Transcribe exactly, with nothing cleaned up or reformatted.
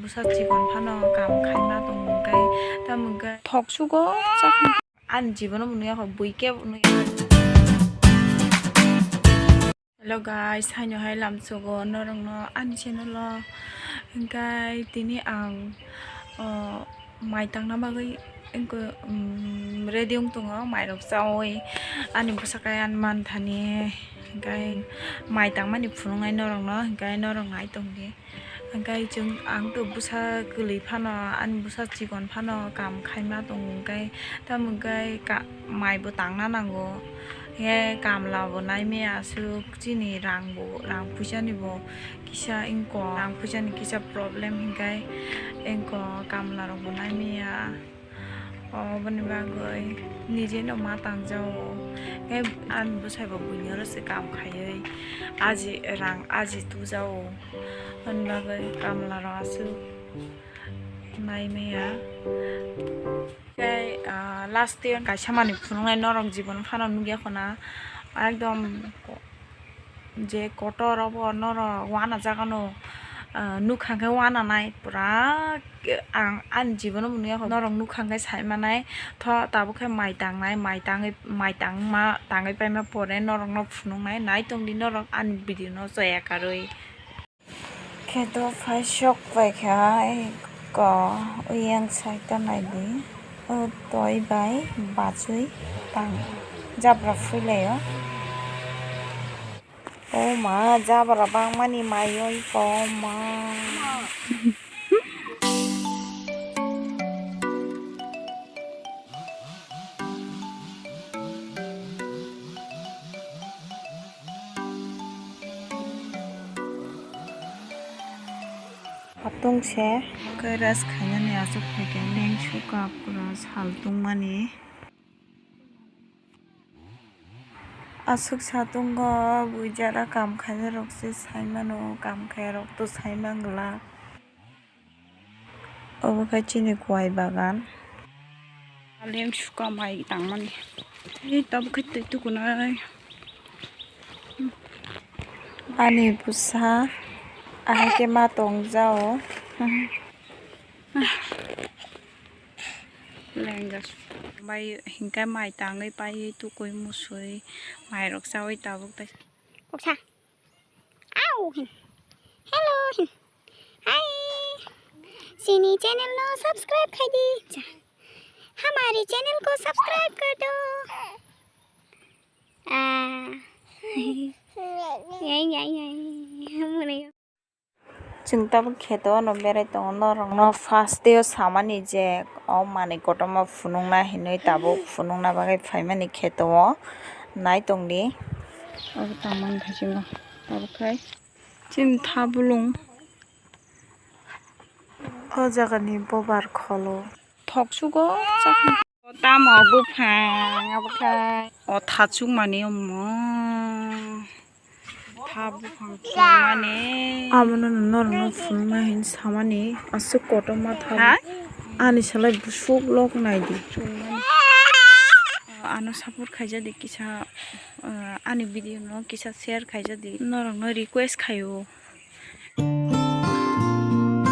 Bwsa chikon phano kam khaima tongo, hwnkhe tamo hwnkhe thok sugo chakha. Ani jibono bo nukya kho, bui kebo nukya. Hello guys, haino hai lamsogo norokno ani channel o. Hwnkhe tini ang, o, mai tangna bagwi wngkhe, um, ready wng tongo, mairok chaui ani bwsakhe ani manthani. Hwnkhe mai tangmani phunuknai norokno, hwnkhe norok nai tongdi. Hwnkhe chwng, ang to bwsa kwlwi phano, ani bwsa chikon phano kam khaima tongo, hwnkhe tamo hwnkhe ka-, mai bo tangna nango, hwnkhe kamla bo naimaya aswk, chini rang bo, rang puisa ni bo kisa wngkha, rang puisa ni kisa problem, hwnkhe wngkha kamla rok bo naimaya. Oboni bagwi nijeno ma tangjago. Tei ani bwsaibo buini oro se kam khaiwi aji rang aji tujao. Oboni bagwi kamlarok aswk naimaya. Tei, ah, last year kaisa manwi phunuknai norok jibon phano nukya khuna. Ekdom je kotor obo norok uanajak ano, ah, nukha khe uananai pura, ang ani jibono bo nukya kho norok nukha khe saimanai. Tho tabuk khe mai tangnai, mai tangwi, mai tangma, tangwi paima pore norokno phunuknai, nai tongdi norok ani video no chaya karwi. Kheto phai sok paikha, ko uyang side o naidi, o toi bai bachwi tang jabra phuilaio. O ma, jabra bangmani mai oi ko ma. Hatung se kairas khainani aswk phaikha lengsu kapra sal tungmani. Aswk satungo bui jara kam khainai rok se saimano, kam khaya rok to saimang glak. Obo khe chini kuai bagan. Lem suka mai tangmani. Ei tabuk khe twi tukunai. Ani bwsa ahai khe ma tongjao. Lenga bai hinkhe mai tangwi paiwi tukui musui mairok chaui tabuk tai. Kuksa. Au hin. Hello hin. Hi. Chini channel no subscribe khai di. Cha. Hamari channel ko subscribe kar do. Ah. Yai, yai, yai. Mune. Chwng tabuk kheto no berai tongo, norok no first day o samani je o manwi kotorma phunukna hinwi tabuk phunukna bagwi phaimani kheto o nai tongdi. Obo tangma wngkha chwng tabuk khai chini thabulung o jaga ni bobar kholo thok sugo chakha. Tamo buphang abo khe o thachuk mani omo. Tha buphang khumani. Abono norokno phunukna hin samani aswk kotorma tha. Ha? Ani salai busuk lok naidi. Ano support khaijadi kisa, uh, ani video no kisa share khaijadi. Norokno request khaio.